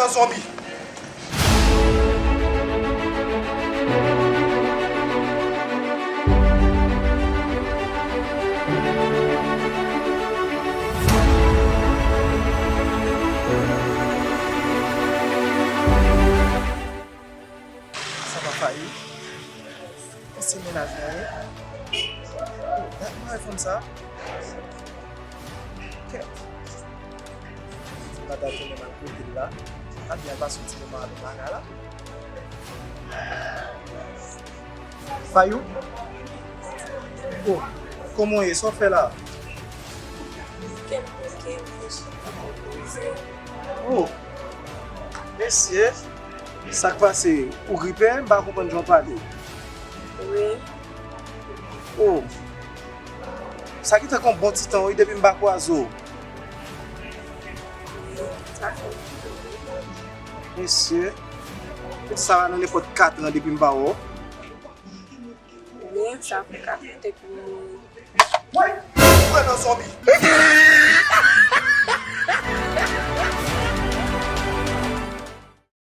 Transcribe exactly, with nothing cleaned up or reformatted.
Zonbi. Sa pa Fayou? Konsi menaj mwen ye? Dat mwen wè fanm sa. Kèt. Mwen ta tounen m al kote l la. Al byen pase yon ti moman avèk bagay la. Fayou? Oh, kòman w ye? Sa w fè la? Kèt, kèt, mwen chita konpoze. Oh, mesye, sa k pase? Ou gripe? M pa konprann jan w pale. Wi. Oh, sa gentan gen yon bon ti tan, wi, depi m pa kwaze w. Wi, sa fè. Mesye, sa va nan nenpòt kat an depi m pa wè w. Wi, sa fè kat an depi m Woy, ou kwè nan zonbi?